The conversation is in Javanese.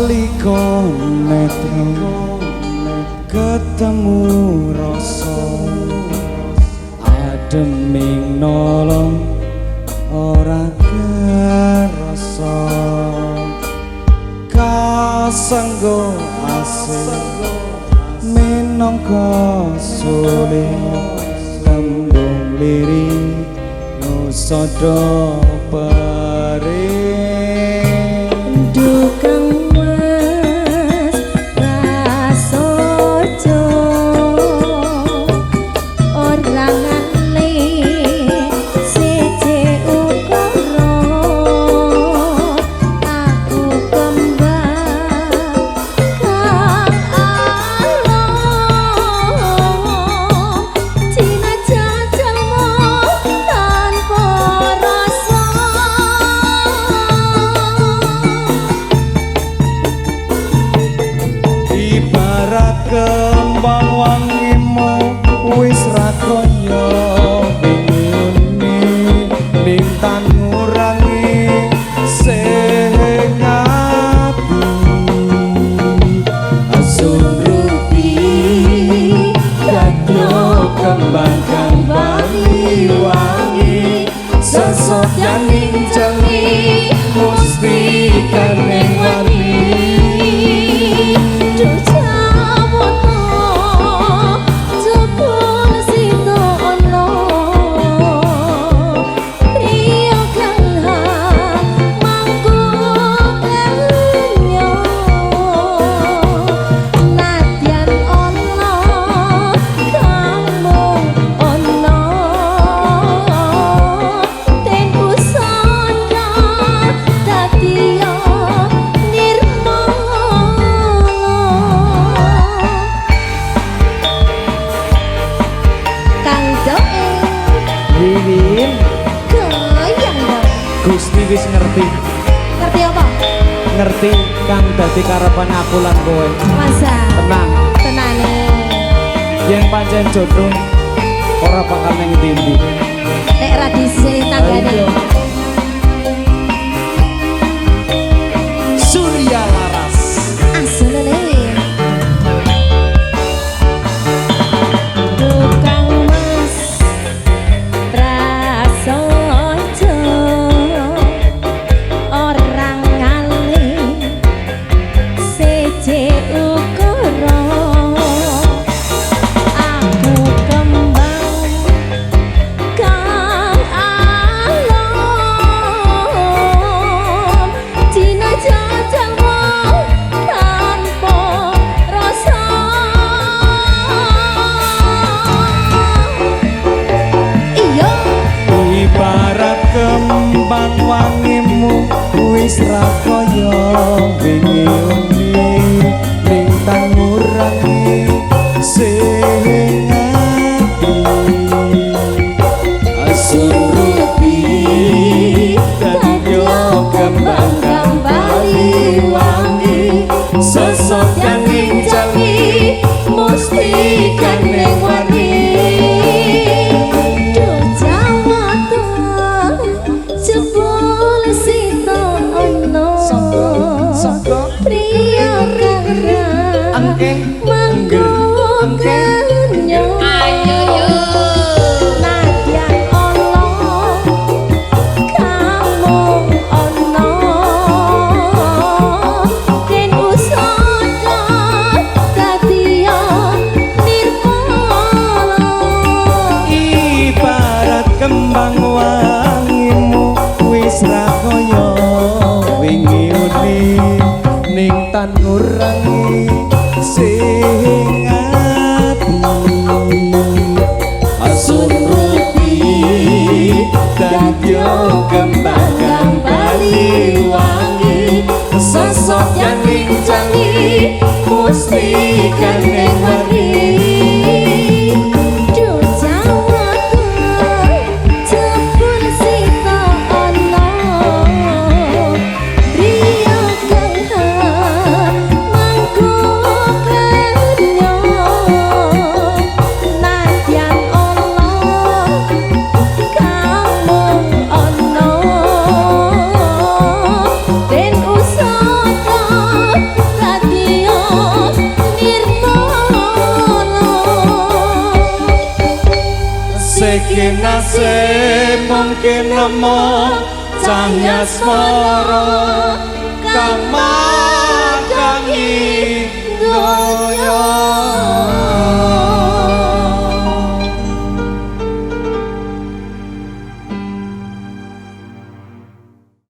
Nalika netra ketemu rasa ademing nolo ora kerasa kasenggo asih minangka suling tembung lirik nusada perih. Dukang Mas Prasojo ora ngale siji ukara aku kembang kang alom cina jajalmu tanpa rasa. Ibarat kembang wangimu wis ra kaya wingi uni ning tan ngurangi sing ati asun rupi dadyo kembang kang wangi wangi sesuk yaning jengi musti kaning wani. Duh jawata jebul sida ana priya kang mangku kenya nadyan ana kang mung ana den usana dadiya nirmala. Kang Doe Wiwin goyang dong. Gusti wis ngerti. Ngerti apa? Ngerti kang dadi karepan aku lan kowe. Masa? Tenang. Tenane. Yen pancen jodoh ora bakal nang ndi-ndi. Nek ra disini tanggane. Surya Laras. Asulele. Tukang Mas Prasojo ora ngale siji ukara aku kembang kang alom cina jajalmu tanpa rasa. Iya. Ibarat kembang wangimu wis ra kaya wingi uni ning tan ngurangi sing ati asun rupi dadyo kembang kang bali wangi sesuk yaning jalmi musti kaning wani. Duh jawata jebul sida ana priya kang Engke mangku kenya Ayo yo. nadyan ana kang mung ana den usada dadiya nirmala. Ibarat kembang wangimu wis ra kaya wingi uni ning tan ngurangi sing ati asun rupi dadyo kembang kang bali wangi sesuk yaning jangi musti kaning wani. Duh jawata jebul sida ana priya kang mangku kenya nadyan ana kang mung ana den usada Iki nasib mungkin nemu cahya asmara kang madangi donya.